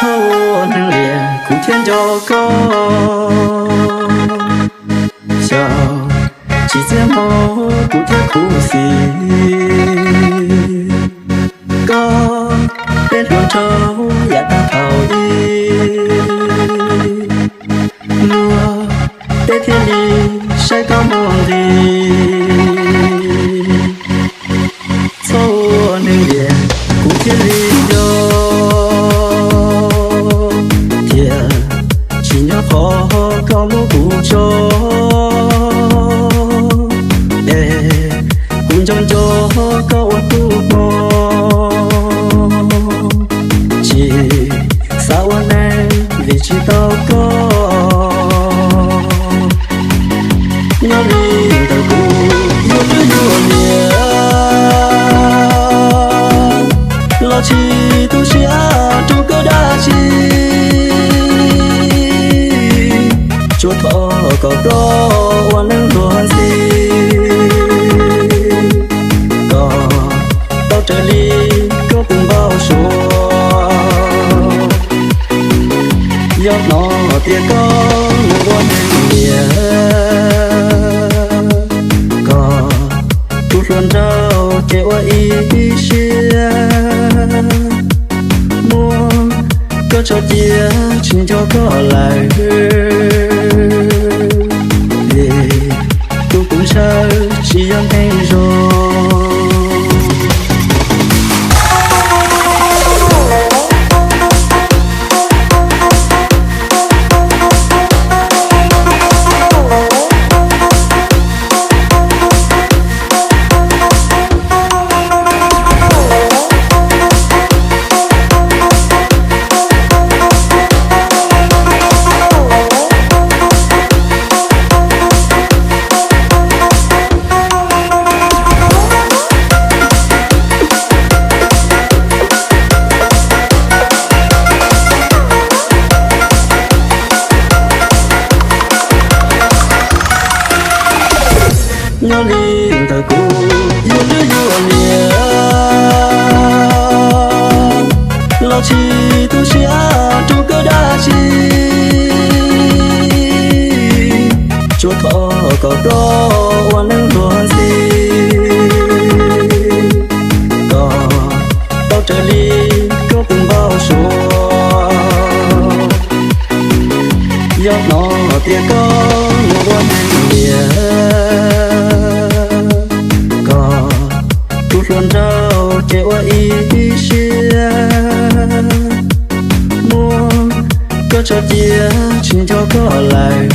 Txhob ua neeg liam kuv thiaj nco koj, xyov tsis txiaj hmo kuv thiaj khuv xim. Koj peb hluas nraug yam tag thaum ub, luag peb thiaj li saib koj muaj nqis. Txhob ua neeg liam kuv thiaj li nco, thiaj tsis nyob qhov koj muab kuv tso. Es kuv nco nco koj ua tub hmoob, tsis xav ua neeg vim tsis tau koj. Nyob li ntawm kuv yuav twb yuav niam, los tsis tu siab rau koj dab tsi. Tsuas thov kom koj ua neej luag ntxhi, kom tau raws li koj tus npau suav. Yog hnov tias koj mus ua neeg liam, kom tus hluas nraug ces ua ib siab. Muab koj tso cia tsis nco koj lawm, vim tus kuv ntshaw tsis yog neeg zoo. Nyob li ntawm kuv yuav twb yuav niam, los tsis tu siab rau koj dab tsi. Tsuas thov kom koj ua neej luag ntxhi, kom tau raws li koj tus npau suav. Yog hnov tias koj mus ua neeg liam, kom tus hluas nraug ces ua ib siab. Muab koj tso cia tsis nco koj lawm,